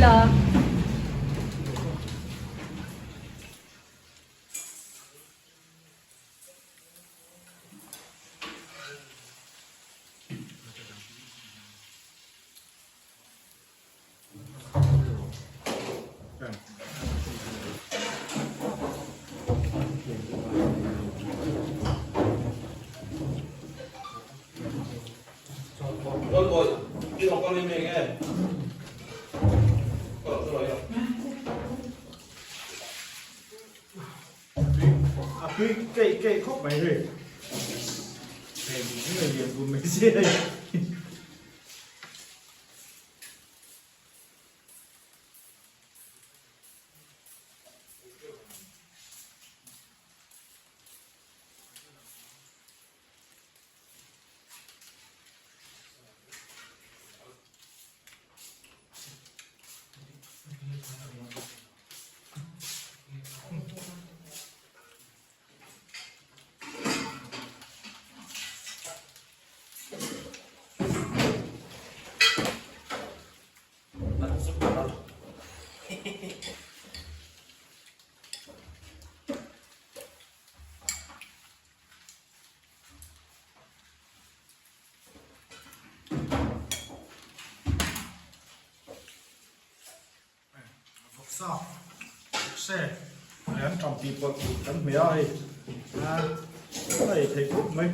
ila. A tui keih keih khawp mai hei. Hei nge lian bum mai si hei. Vawksa se leh an ṭam tih pawlh kan hmeh a hei a ei theih khawp mai.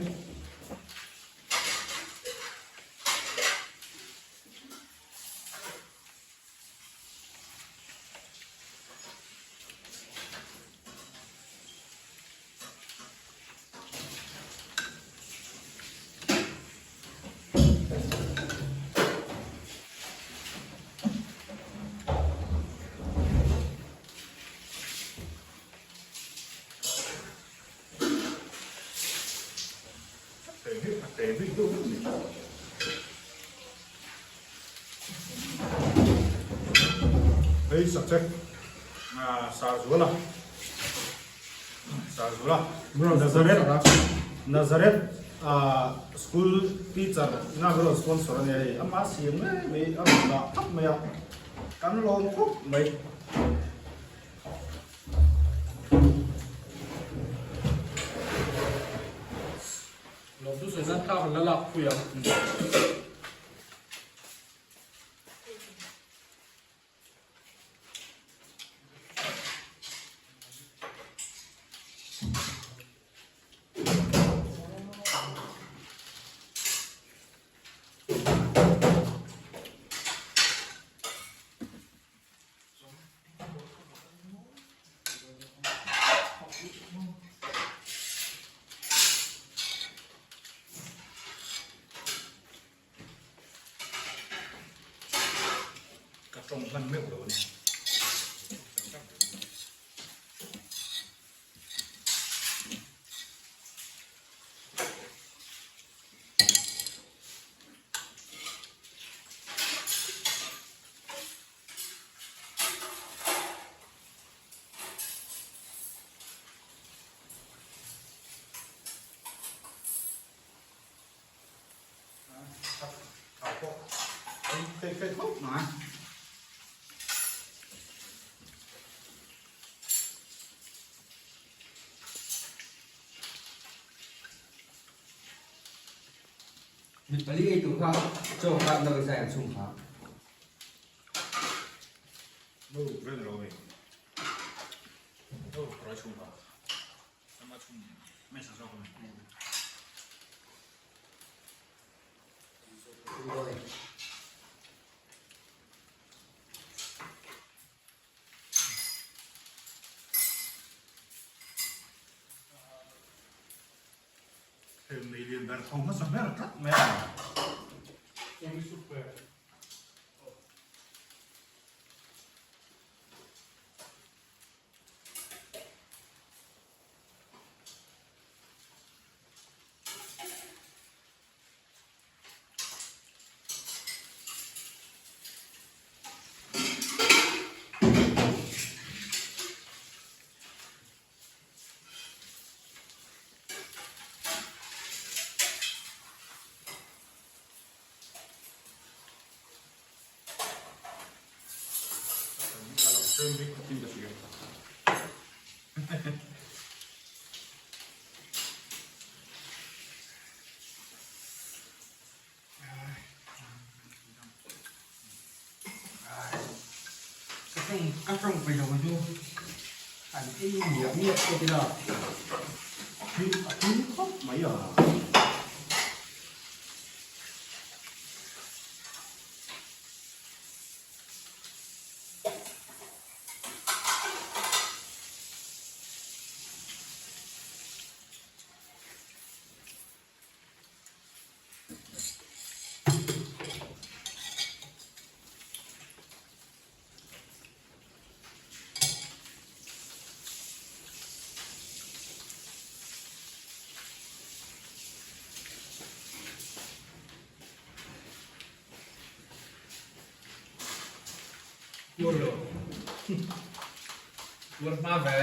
Hei subject Sarzuala Sarzuala Nazareth Nazareth school teacher ina rawn sponsor a nia hei ama siam ngei mai a rawn dah thlap mai a kan lawm khawp mai. Lawm chu sawi nan thla kan la lak phui ang. Ka tawng hman meuh lo a ni. Mi pali ei tu kha chaw kha no zai an chung kha. No ven lo ei. No rai chung kha. Ama chung me sa zo ko. Hei mei lian ber tho hmasa ber tlat mai a. Hrem bik khatin ka hria. Ka tawng ka tawng pe lo chu an ei miah miah pawh ila. A tui khawp mai a. Tuar lo. Tuar hma ve.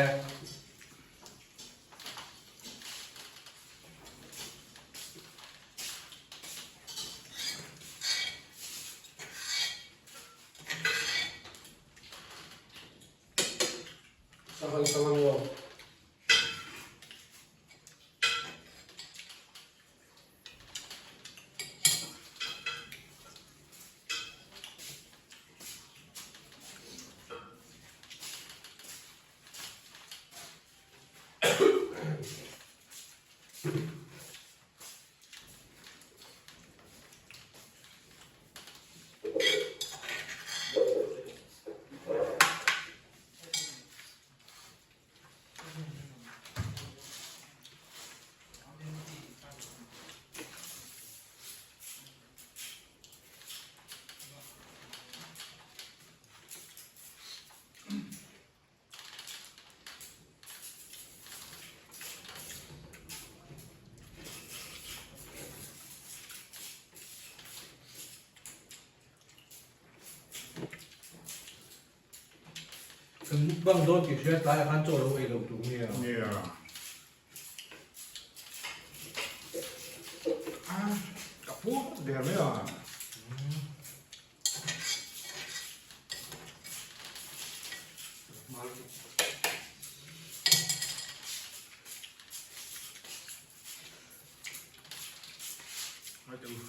Sanghal sanghal lo. Kan mukbang dawn tih hriat tlaiah khan chaw lo ei lo tur nia. Nia. Ka pur der mai a.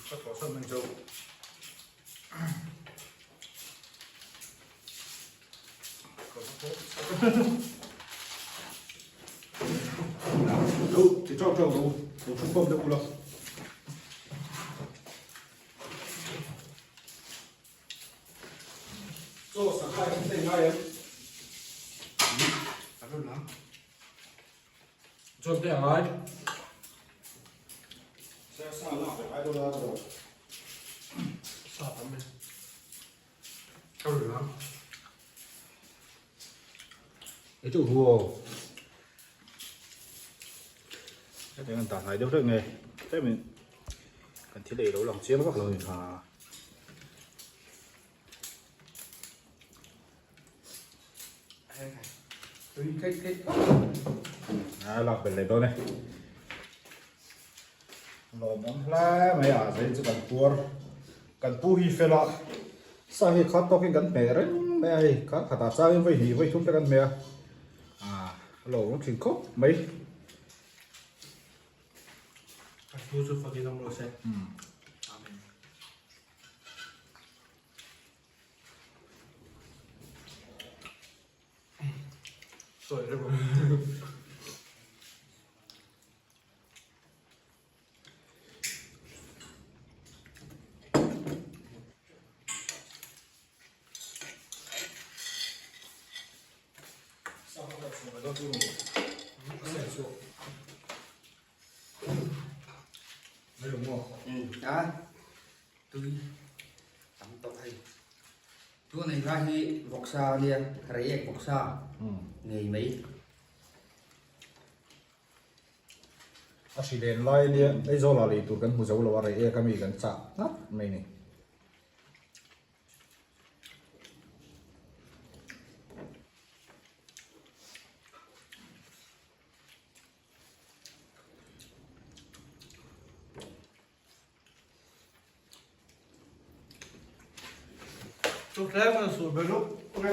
Ka thawh san mai chauh. Lo ti chauh chauh lo, lo thu khawm deuh ula. Chaw sangha hi thei ngai em? A rawn lang. Chaw te a ngai. Sa sa lak ve ngai dawn a tawh. Sa tam e. A rawn lang. Ei chu huo. Hetiang an dah hnai deuh hlek nge. Tlemin kan thil ei lo lang chiang vak lo ni kha. A lak belh leh dawn e. Lawmawm hle mai a zai chu kan puar kan pu hi fel a sa hi khat tawkin kan hmeh reng mai a hei kar khatah changin vawi hnih vawi thum te kan hmeh a ah a lawmawm thin khawp mai. Kan pu chu fakin awm rawh se. Amen. Sawi reuh ang. A tui tam tawh hei tun ei lai hi vawksa a nia reiek vawksa ngei mai. A hri len lai a nia Aizawl ah lei tur kan hmu zo lo a reiek ami kan chah ngap mai ni. Chu tlem kan sur be lup. Ok.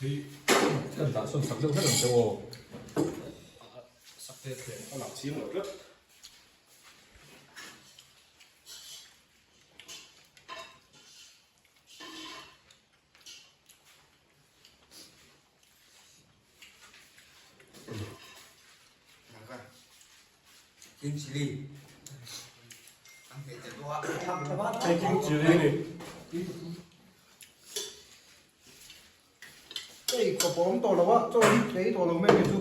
Hei kan dah sawn sak deuh hlek ang che aw. Sak te thleng a lang chiang lo tlat. King chili. Hei king chili ni. Hei khawp a awm tawh lo a, chaw hi tlei tawh lo mai chu.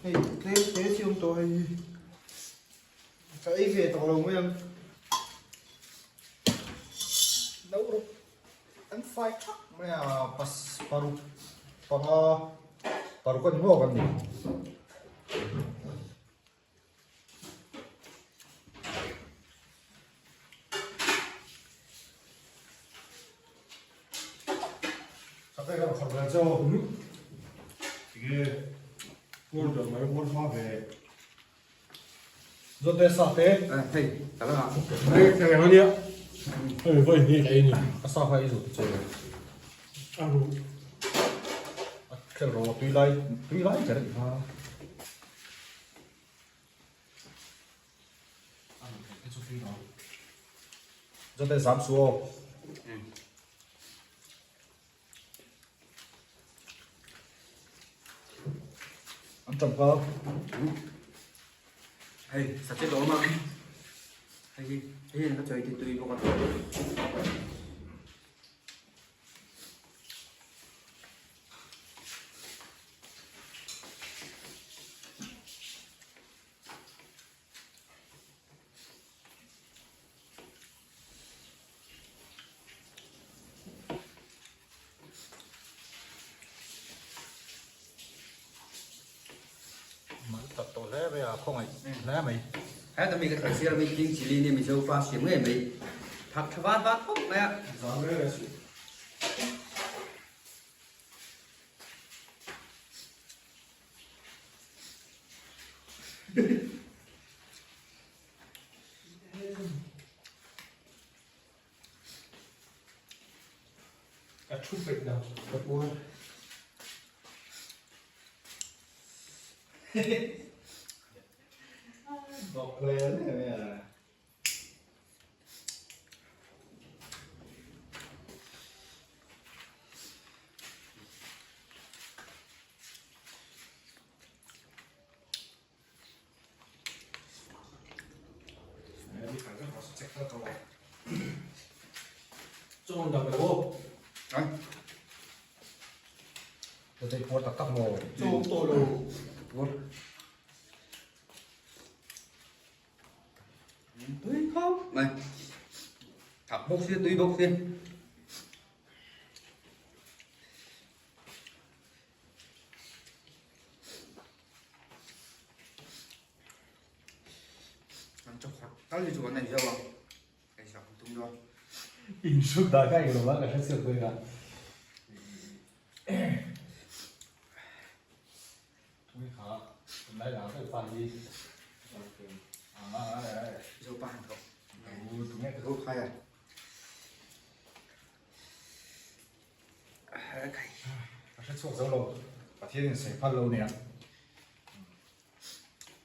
Hei tlem te chi awm tawh hei hi. Ka ei ve tawh lo mai ang. No ruk an fai thak mai a pas paruk panga paruk a ni maw kan ni. Sakei kan khawrh ve chu tinge pur deuh mai pur hma ve Zawte sa te hei ka la hei ka reng ania hei vawi hnih ka ei ni a sa kha ei zo che a ru a khel ro tui lai tui lai ber a ni kha. Zawte zam su aw. An ṭam kha. Hei, sate lawm a. Hei hi, hei hian ka chawi ti tui bawk a. Mal tak tawh hle mai a, khawngaih hle mai. Heta mi ka thei sir ami king chili nia Mizo fa siam ngei mai. Thak tha vat vat khawp mai a. Zam reng reng suh. Ka thu peih lo ka puar. Bawk hle hle mai a. Puar tak tak maw? Chaw tawh lo. Puar. Tui khawp mai. Thak bawk sia tui bawk sia. An chaw khawrh tal hi chu an ei zauh a, ei sak an tum dawn. Insuk dah ka englo a ka hre chhiat dawn a. Tui kha tunlai lar deuh pa hi. Zo pa han thawk. Tunge ka khai a. Ka hre chhuak zo lo, Pathian in sawi phal lo nia.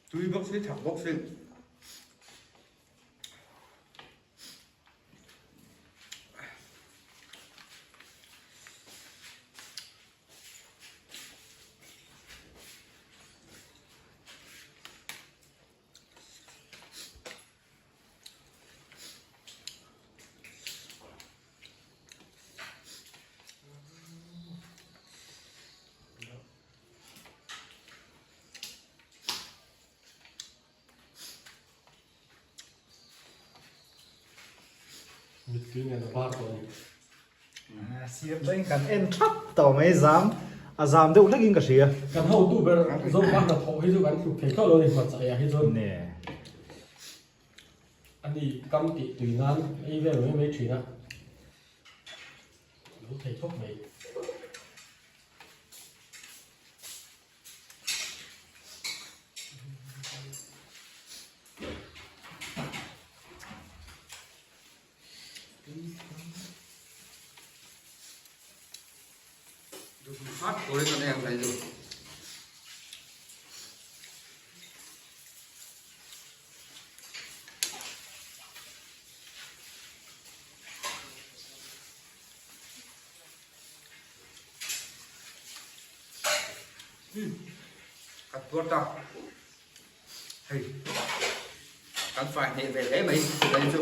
Tui bawk si, thak bawk si. Mittui nen a var tawh a ni. Sir chuan kan en thap tawh mai zam a zam deuh hlekin ka hria. Kan hotu ber Zopa hnathawh hi chu kan tluk thei thlawh lo a ni hmachah hi chuan. Ne. A ni kam tih tui nan ei vel mai mai thin a. Lo thei thawk mai. Hat turin kan ei ang hlei chu. Kan tuar ta. Hei. Kan fai hneh ve hle mai hlei chu.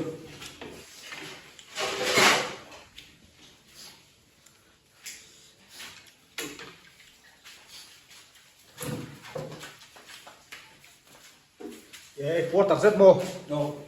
Ê, puar tak zet maw? No.